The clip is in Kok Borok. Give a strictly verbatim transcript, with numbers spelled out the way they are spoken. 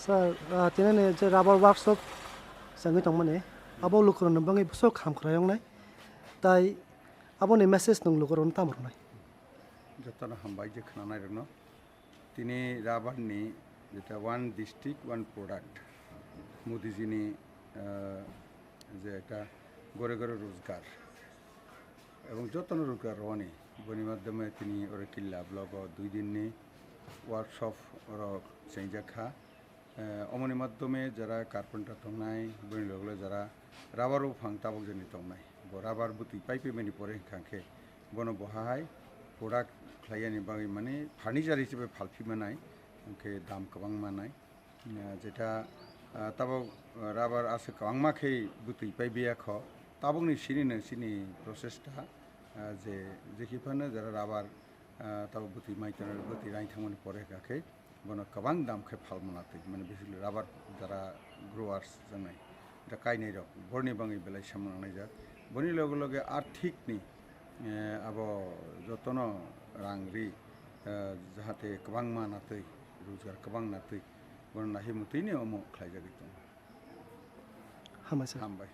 Sir, ah, tinini je rubber workshop chengwi tongmani, abo lukurokni bagwi bwswk ham khwlai wngnai. Tai aboni message nwng lukurokno tamo rwnai? Jotono hambai je khwnanairokno. Tini rubber ni jeta one district, one product. Modiji ni, ah, je ekta gore gore rozgar. Ebong jotono rozgar rwani. Boni madhyome tini oro Killa block o dui din ni workshop rok chengjak kha. Eh, omoni madhyome jara carpenter tongnai, boni loge loge jara rubber buphang tabuk jani tongnai. Bo rubber bwtwi paiphaimani pore hwnkha khe bono boha hai product khlaiyani bagwi mane furniture hisabe phalphi manai, hwnkhe dam kwbang manai. Eh, jeta, eh, tabuk, eh, rubber aswk kwbangma khe bwtwi paibiya kho, tabukni sini no sini process ta, eh, je, jekhi phano jara rubber, eh, tabuk bwtwi mai tongo, bwtwi raithangmani pore hwnkha khe, bono kwbang dam khe phalmana twi, mane basically rubber jara growers janai, da kainai rok, borni bangwi belai samung nangnai jak. Boni loge loge arthik ni, eh, abo jotono rang ri, eh, jahate kwbangma natwi, rojgar kwbang natwi, bono nahimutwi ni omo khlaijagwi tongo. Hambai sir. Hambai.